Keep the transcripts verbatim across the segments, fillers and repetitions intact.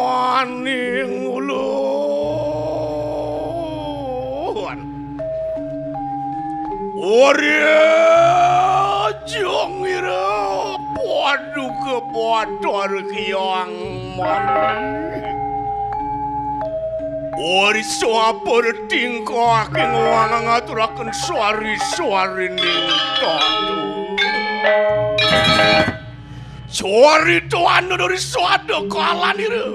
Aksamaning ulun. Ori jong ira Paduka Batara Hyang Mani. Ori sapa tingkah king wang ngaturaken sari-sarining tata. Carita anu dari sada kalanira.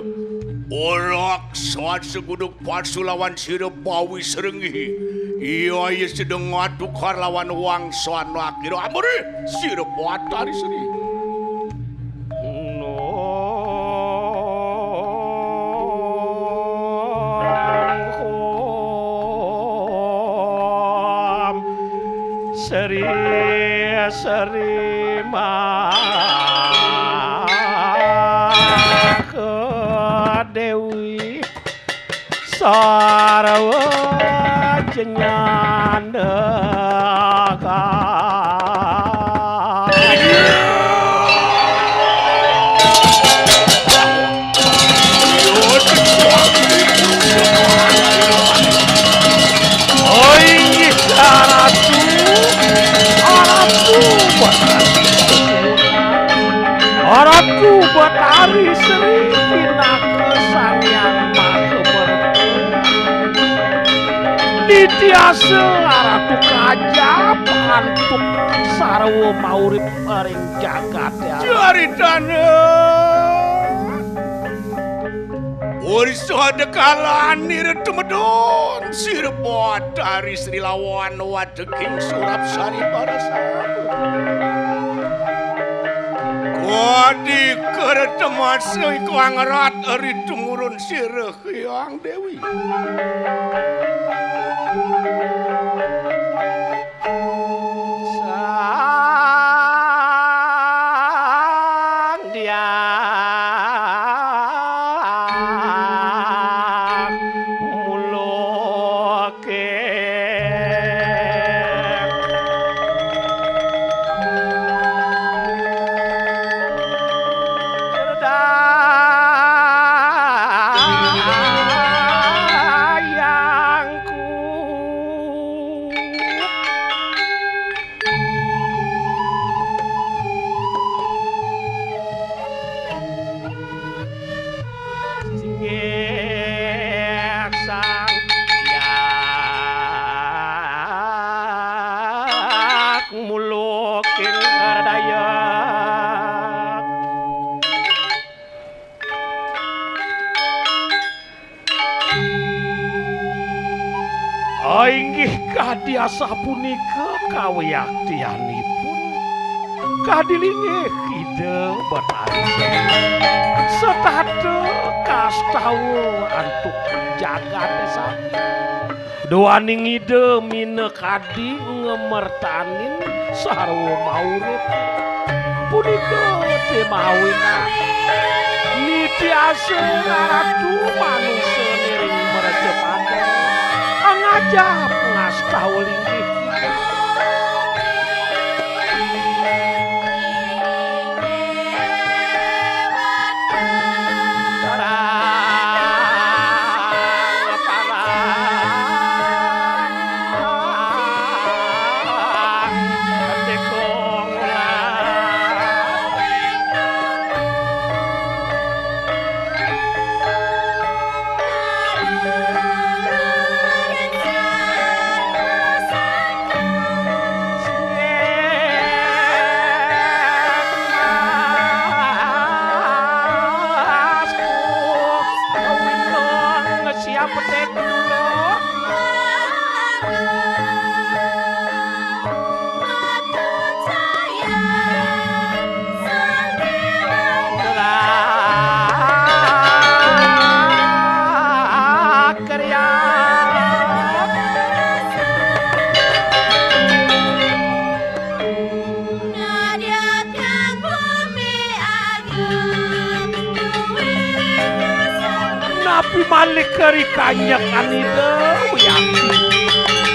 Orak saat seguduk pasu lawan sira bawi serenggi. Iya, iya sedeng ngadukar lawan wangsa anak ira amri sira Batari Sri. Seri, seri maka Dewi sarwa jenyandaka. Oi, Ratu, Ratu Batari, Ratu Batari Sri Pinaka Sang Hyang Maha Merta. Nitiasa Ratu kajap antuk sarwa maurip ring jagat ya. Caritane. Uri sada kalanira tumedun sira Batari Sri lawan wateging Surapsari Parasama. Kadi kertemasa iku angrat ari tumurun sira Hyang Dewi. Sang Diah Muluke. Dayangku. Singgih Sang Hyang Muluking Dayak. Inggih kadi asapunika kawiaktianipun. Kadi linggih Ida Betari Sri. Setata kastawa antuk jagate sami. Duaning Ida minakadi ngamertanin sarwa maurip. Punika te mawinan nitiasa ratu manusa niring mrecapada. Angajap ngastawa linggih. Likari kanyekan Ida Wiakti,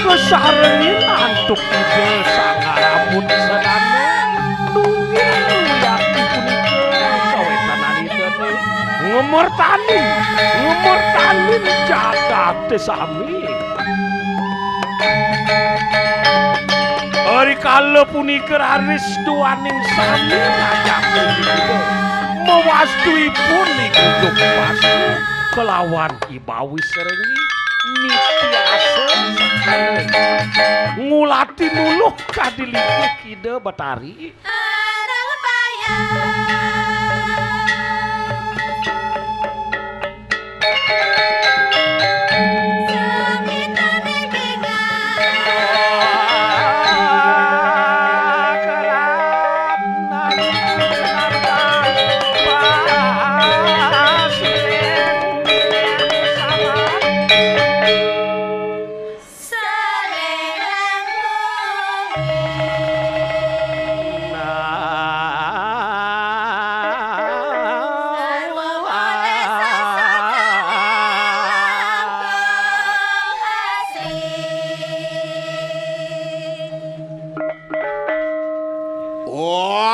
kasarengin antuk Ida Sang Aramut Sedana, nunggil Wiakti punika kawetan Ida ngemertanin, ngemertanin jagaté sami. Rikala punika raris duaning sami ngajakin Ida mawastuipun Ida Pasu kalawan Bawi Srenggi nitiasa sakala ngulati nuluh kadi linggih Ida Betari.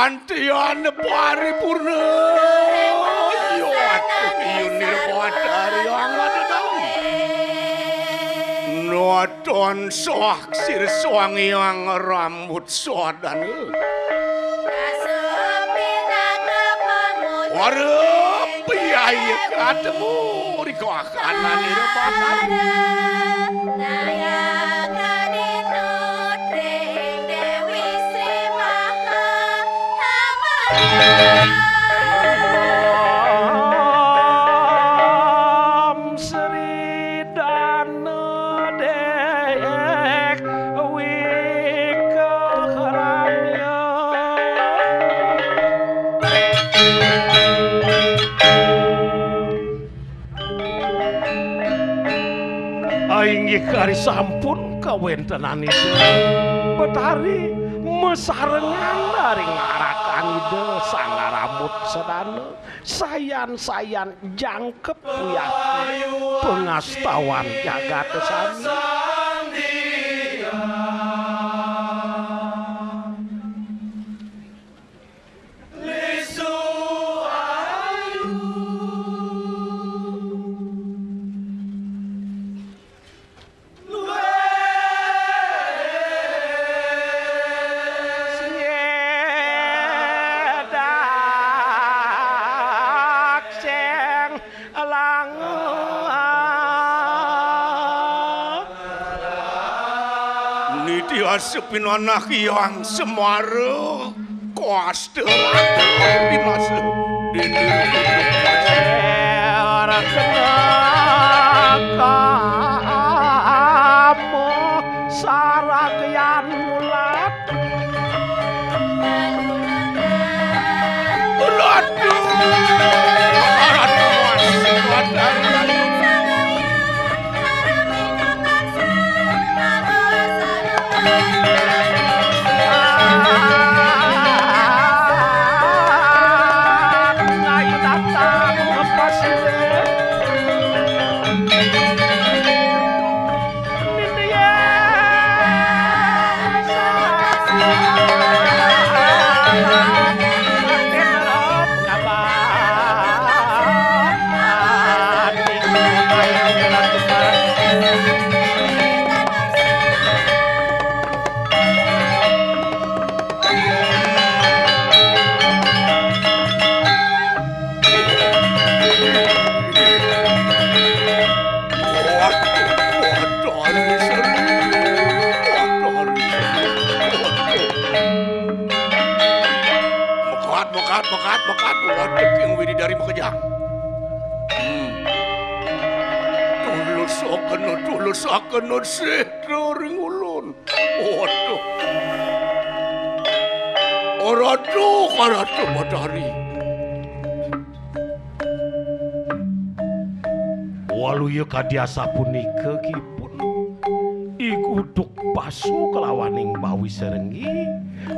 Antian paripurna. Yo atuh yunir batari angada daun. Noton soak sir soang yang rambut sodan. Wara piaya katemu riko akanan ira batari. Sri Dana Dek Wika Ramya. Inggih kari sampun kawéntenan Ida Betari masarengan ring arakan Ida Sang Aramut Sedana, sayan-sayan jangkep wiakti pangastawan jagat sami. Nyedak sing langu. Niti asepin anak yang Semara. Koaster di masa dini. Ora kena kamu saragyan mulat. Aduh. Aduh. Mekat, mekat, mekat, mekat. Waduh, yang wiri dari makejang. Hmm. Tulus akena, tulus akena sih ring ulun. Waduh. Ratu, Ratu Batari. Waluya kadi asapunika kipun. I Guduk Pasu kalawaning Bawi Serenggi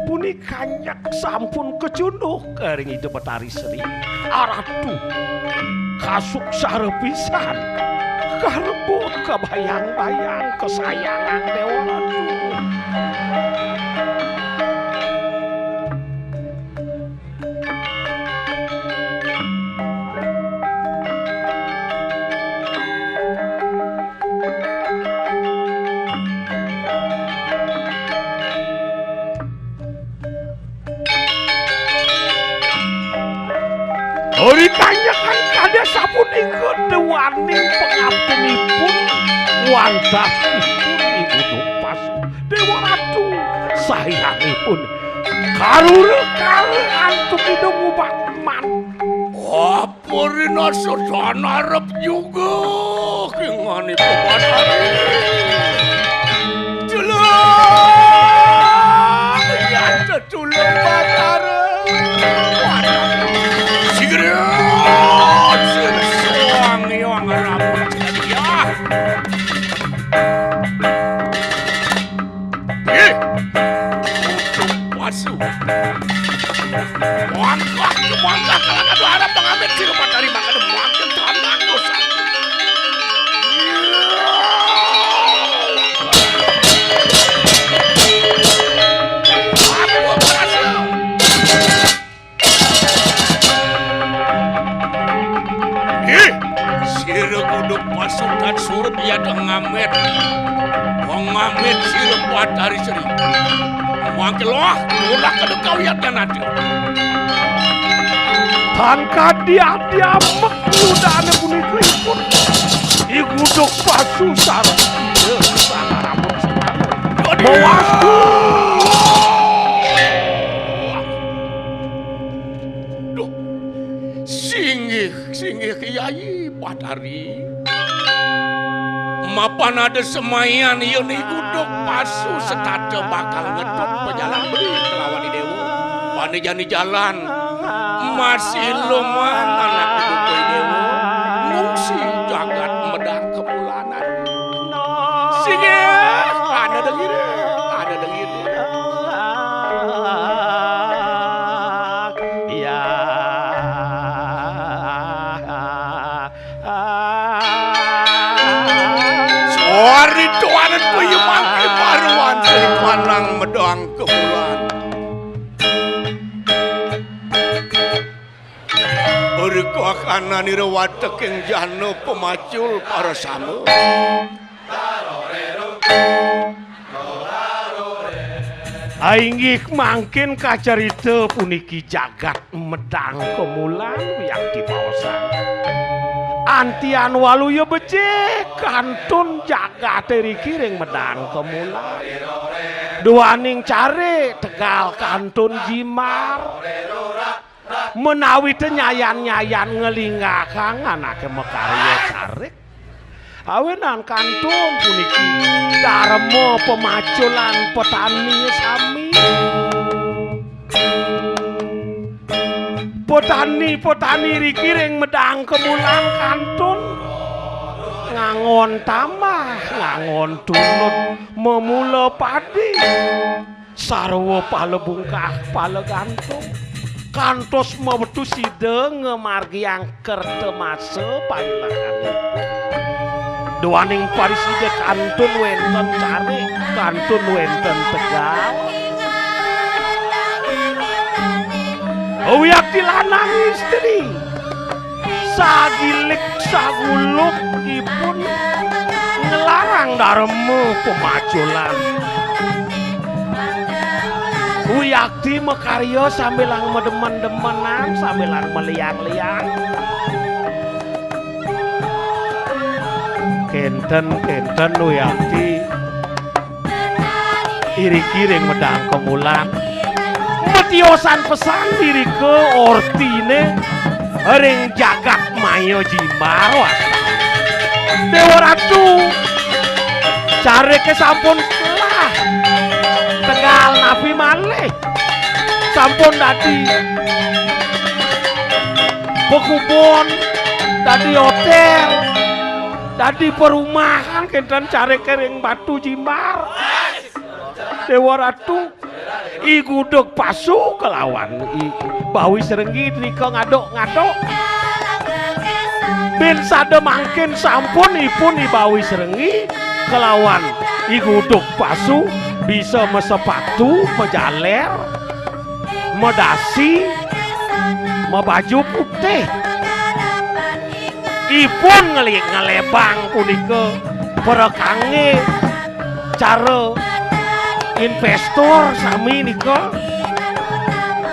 punika nyak sampun kacunduk ring Ida Batari Sri. Aratu kasuksara pisan. Karebut kabayang-bayang kasayangan Déwa Ratu. Ri kanyekan kadé sapunika déwaning pangabdinipun wantah ipun Ibu Dukpas. Déwa Ratu, sayanipun karura-kara antuk Ida ngubat man. Apa rinasa tan arep nyugih kinganipun Batari? Jelek! Iya, tetulung Batara. Sigra! Sira suang yang rapat ya. Eh, untuk pasu. Mangkah, mangkah, kalangan harap pangamit sira Batari mangkana mangkil tanah dosa. Aku berhasil. Ih, sira kudu pasukan surut ya ngamit. Ngamit sira Batari Sri. Mangkil wah, ulah kada kawiyat nate. Tan kadi-adi amek yudane punika ipun. I guduk pasu sareng iya sangarapun semana. Mawastu. Duh, singgih, singgih Kyai Batari. Mapan ada semayan yen I Guduk Pasu setata bakal ngetut pejalan beli kelawan I Dewa. Pane jani jalan masih lemah anak buku I Dewa. Ngungsi jagat medang kemulanan. Singgih, ana dengire, ana dengire. Ya. Suari tuanen puyemang imaruan sing panang medang kebulan. Berkah ananira wateking jana pemacul para sama. Ainggih mangkin kacarita puniki jagat medang kemulan wiakti paosan. Antian waluya becik kantun jagate riki ring medang kemulan. Duaning care tegal kantun jimbar. Menawi te nyayan-nyayan ngelinggakang anake makarya carik. Awinan kantun puniki darma pemaculan petani sami. Petani-petani riki ring medang kemulan kantun ngangon tambah, ngangon tunut, memula padi. Sarwa pala bungkah, pala gantung. Kantos mawetu sida ngamargiang kerta masa pailehan. Duaning parisida kantun wenten carik, kantun wenten tegal. Wiakti lanang istri. Sagilik saguluk ipun nglarang darma pemaculan. Wiakti makarya sambilang mademen-demenan, sambilang maliang-liang. Kenten, kenten wiakti. Iriki ring medang kemulan. Matiosan pesan irika ortine ring jagat maya jimbar. Dewa Ratu, carike sampun telah. Tegal napi malih? Sampun dadi pekubon, dadi hotel, dadi perumahan kenten carike ring Batu Jimbar. Dewa Ratu, I Gudeg Pasu kelawan I Bawi Serenggi nika ngaduk-ngaduk. Bin sada mangkin sampun ipun I Bawi Srenggi kelawan I Guduk Pasu bisa masepatu, majaler, madasi, mabaju putih. Ipun ngeli-, ngelebang punika para kangge cara investor sami nika.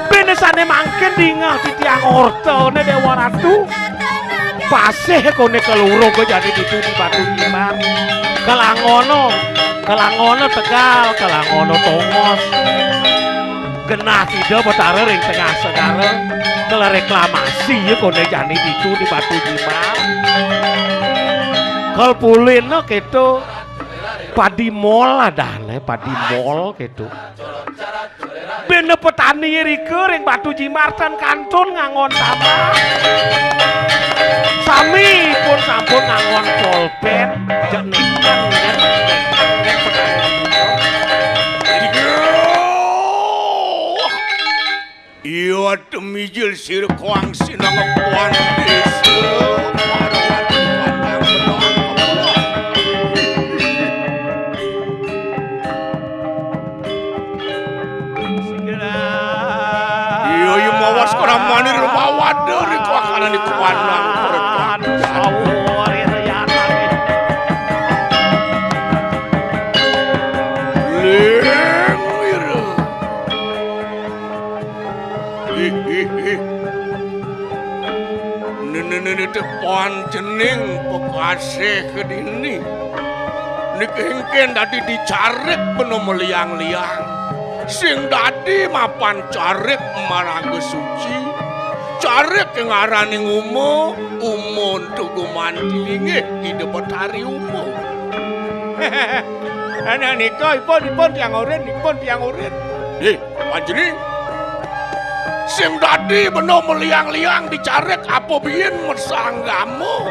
Bene sane mangkin dingeh titiang ortane Dewa Ratu. Pasih kone kelurug jani ditu di Batu Jimbar. Kelangono, kelangono Tegal, kelangono Tongos. Genah Ida Betara ring tengah segara. Kala reklamasi ya kone jani ditu di Batu Jimbar. Kal pulina keto padi mol adane, padi mol keto. Bene petani rika ring Batu Jimbar tan kantun ngangon tambah. Sami pun sampun ngangon polpen, jenikan, ya. Iya, temijil sira koang sinangepon desa. Iya, iya, mawas kramane Remawadha rika akanane kuwanang para tuan. Ling ira. Ih, ih, ih. Nene-nene te pancening pekasih kedini. Niki engken dadi dicarik bena meliang-liang. Sing dadi mapan carik maraga suci. Carik ngarani uma, uma untuk gumanti linggih Ida Betari Uma. Anak nika ipun, ipun tiang urin, ipun tiang urin. Eh, pancening. Sing dadi bena meliang-liang dicarik apa biin masanggama.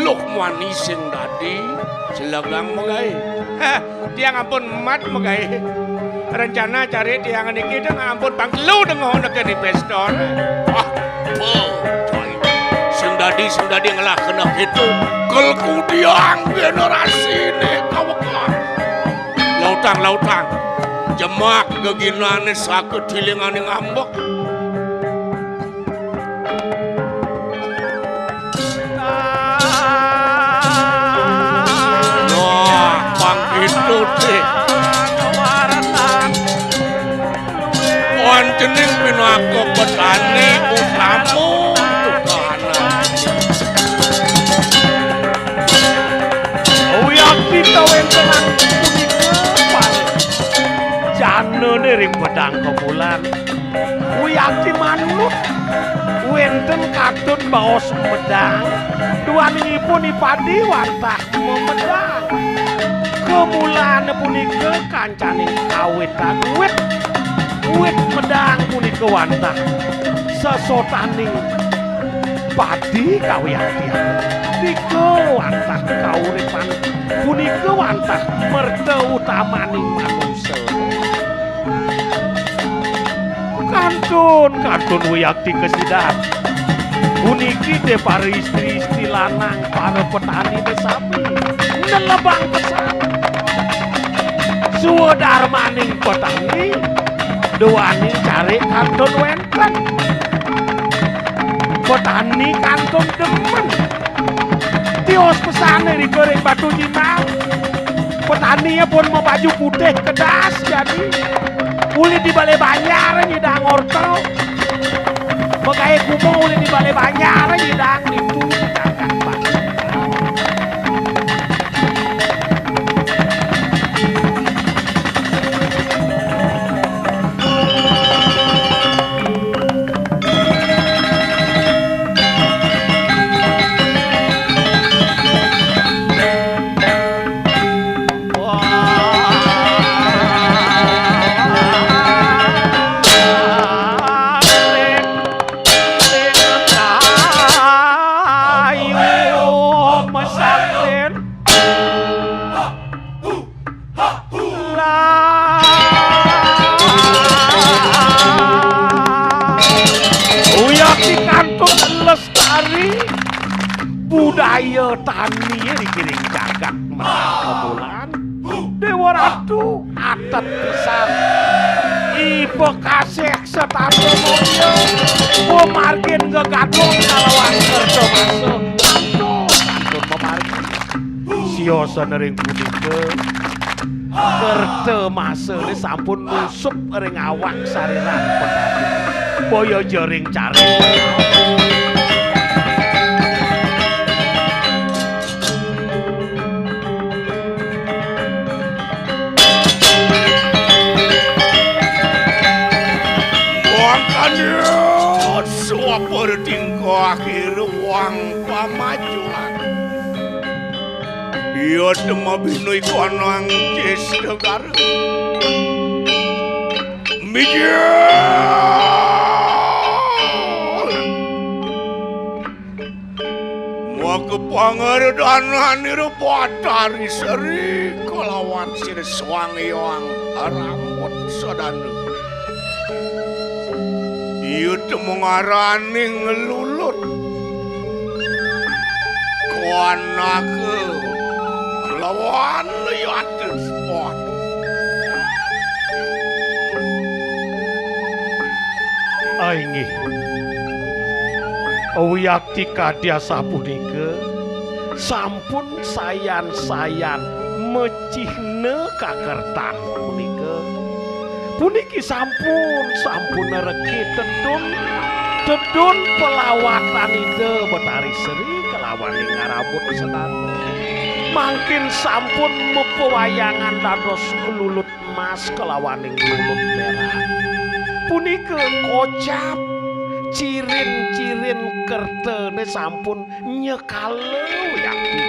Luh mani sing dadi selegang magae. Hah, tiang ampun mat magae. Rencana carik tiang niki teng ampun pang telu dengah neken investor. Ah, apa, coy. Sing dadi, sing dadi ngelah kena gitu. Kel kudiang generasine kawekang. Lautang, lautang. Jemak geginane saka tilingane ngambek. Wah, pang itu deh. Pancening pinaka petani utama. Wiakti kawentenan punika paling janane ring pedang kemulan. Wiakti manut wenten katun baos medang, duaningipun I Padi wantah memedang. Kemulane punika kancaning kawitan wit. Wit medang punika wantah sesotaning padi kawiaktian. Nika wantah kauripan, punika wantah merta utamaning manusa. Kantun, kantun wiakti kasidan. Puniki te para istri-istri lanang, para petani sami nelebang pesan. Swadarmaning petani, duaning carik kantun wenten. Petani kantun demen. Tios pesane rika ring Batu Jimbar. Petani pun mabaju putih kedas jadi. Uli di balai banjar nyidang orta. Magae kuma uli di balai banjar nyidang nitu. Ayo tani dikiring jagat makabulan. Dewa Ratu adat pisan. Ibu kasih setata moyo. Pemargin gegadong kalawan kerja masa. Aduh, ampun pemargin. Siosa nering punika. Kerta masane sampun nusup ring awak sariran petani. Boya jering caring. Wangkanya suapa tingkah akhir wang pamajuan. Iya tema binuy konang cis negara. Mijil. Maka pangredananira Batari Sri kalawan Sri Swang Hyang Rambut Sadana. Iya temu ngaraning lulut. Kuanaga lawan liatus pot. Ainggih. Wiakti kadi asapunika, sampun sayan-sayan mecihna kakertan punika. Puniki sampun, sampun reke tedun, tedun pelawatan Ida Betari Sri kalawan Ning Rambut Sedana. Mangkin sampun mapawayangan dados lulut emas kalawaning lulut perak. Punika kocap, cirin-cirin kertane sampun nyekala wiakti.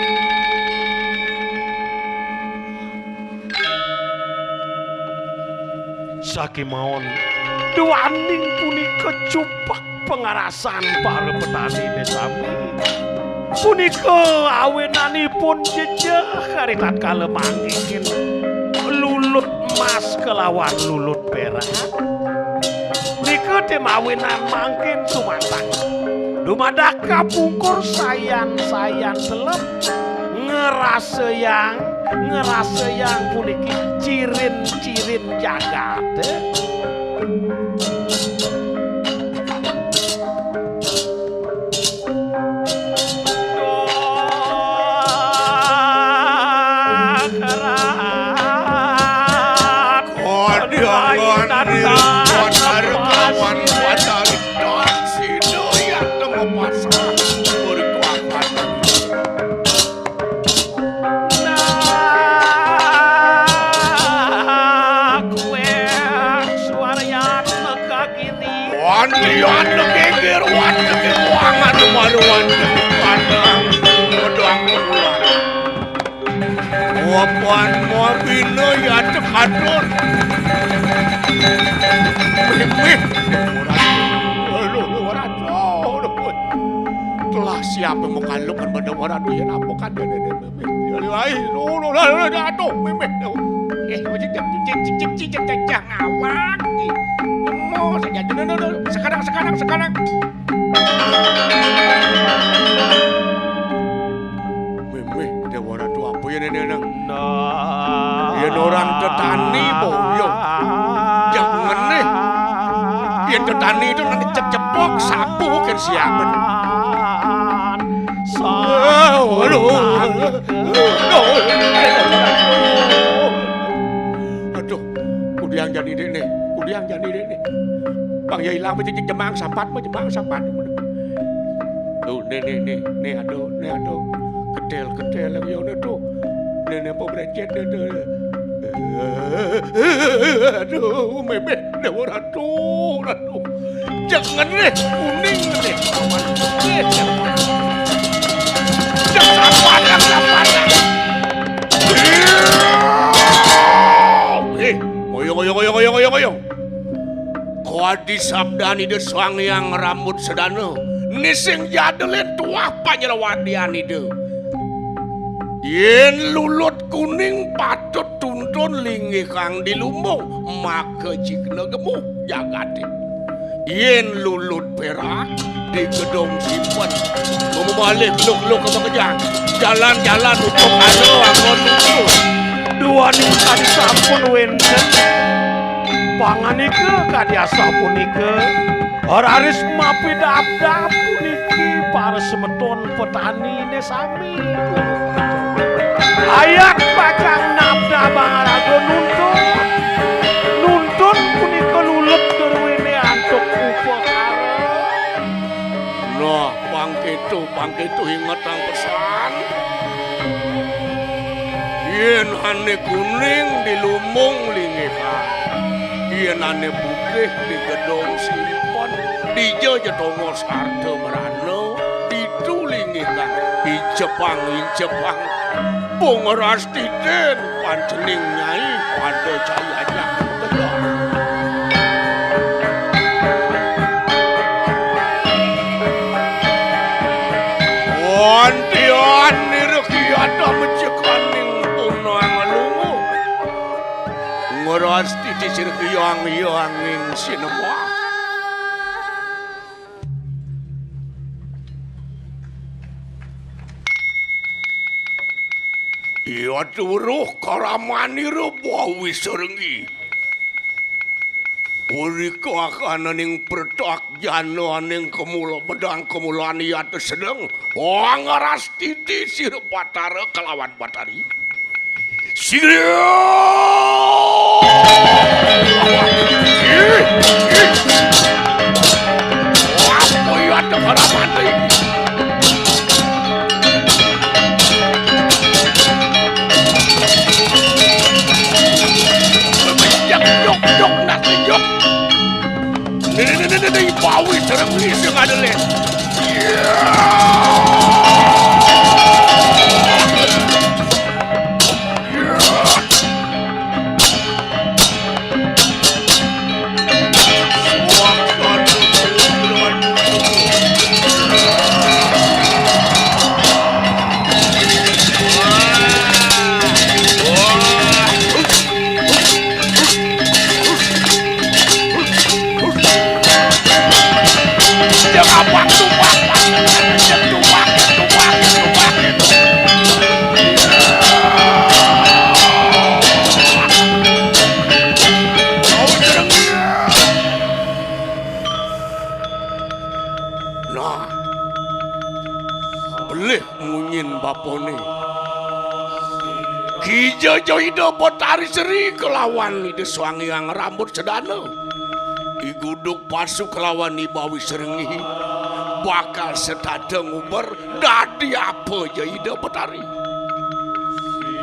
Sakimaon, duaning punika cupak pangarasan para petanine sami. Punika awinanipun jejeh kari tatkala manggihin lulut emas kalawan lulut perak. Nika te mawinan mangkin sumantang. Dumadak kapungkur sayan-sayan selep ngrasayang, ngrasayang puniki cirin-cirin jagate. Nah, kuwe suaryan megagini. Wandian gegir, wan gegir, wangan, malu, wan gegir, pandang, pedang, bulan. Wapan, mabina, ya, tekadon. Mimih. Aduh, aduh, aduh. Telah siapa mengkalukan pada orang dia, apa kan dia, dia, dia. Aduh, ai, no, no, no, no, aduh, mimih. Eh, cik, cik, cik, cik, cik, cik, cik, cik, ngawak, cik. Nemu saja, no, no, no. Sekarang, sekarang, sekarang. Mimih, Dewa Ratu, apa ya, Nenek, Nang? Nah. Yen orang tetani, boyo. Jangan nih. Yen tetani itu nanti cep-cepok, sapu kan siapa nih? Sa- Oh, aduh. Aduh, kudiang jani dek nih, kudiang jani dek nih. Bang ya ilang mesti jemang sapat mah, jemang sapat. Tuh, nih, nih, nih, nih, aduh, nih, aduh. Ketel, ketel lagi ya udah tuh. Nih, nih, apa brecet nih tuh. Aduh, mimih, nih, aduh, aduh. Jangan nih, kuning nih. Jangan pandang, jangan pandang. Eh, ngoyong, ngoyong, ngoyong, ngoyong, ngoyong, ngoyong. Kadi sabdan Ida Sang Hyang Rambut Sedana, nising jadelin tuah panyelawadian Ida. Yen lulut kuning patut tuntun linggih kang di lumbung, maka jigna gemuh jagate. Yen lulut perak, di gedung simpen. Memalih luk-luk ke makejang. Jalan-jalan untuk anu anggon lucu. Duaning kadi sampun wénten panganika kadi asapunika. Raris mapidabdab puniki para semeton petaniné sami. Ayat pacang nabdabang raga nuntun. Nuntun punika lulut druéné antuk upakara. Nah, pangkéto, pangkéto ingetang pesan. Yén ané kuning di lumbung lingihan. Yén ané putih di gedung simpen. Dija ja tongos harta merana, ditu lingihan. Incepang, incepang. Bunga rastitén pancening nyai pada cai ajak. Wantian nira kiada mejekaning punang lungu. Ngrastiti sira hyang-hyanging sinema. Iya turuh karamanira bawi serengi. Urika akananing pretak jananing kemula medang kemulan yata sedeng. Wah, ngrastiti sira Batara kelawan Batari. Sira. Ih, ih. Apa yata karamanira? Jek, jok, jok, nasi, jok. Nih, nih, nih, nih, nih, nih, bawi serem nih, sing ada, leh. Nah, belih munyin bapané. Kija ja Ida Betari Sri kelawan Ida Sang Hyang Rambut Sedana. I Guduk Pasu kelawan I Bawi Srenggi bakal setata nguber dadi apa ja Ida Betari.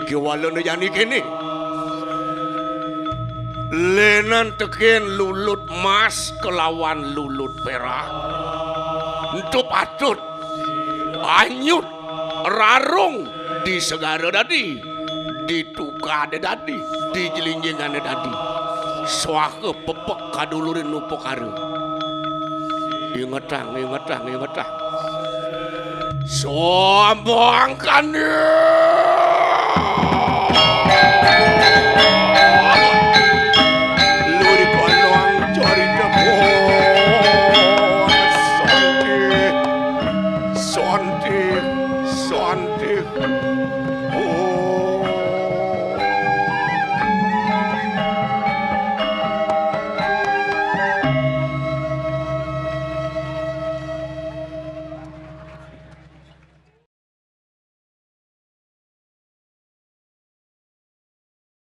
Kéwala né jani kéné. Lénan tekén lulut mas kelawan lulut pérak. Ento patut anyut rarung di segara dadi, di tukadé dadi, di jlinjingané dadi. Swaha pepek kadulurin upakara. Ingetang, ingetang, ingetang. Sombangkane.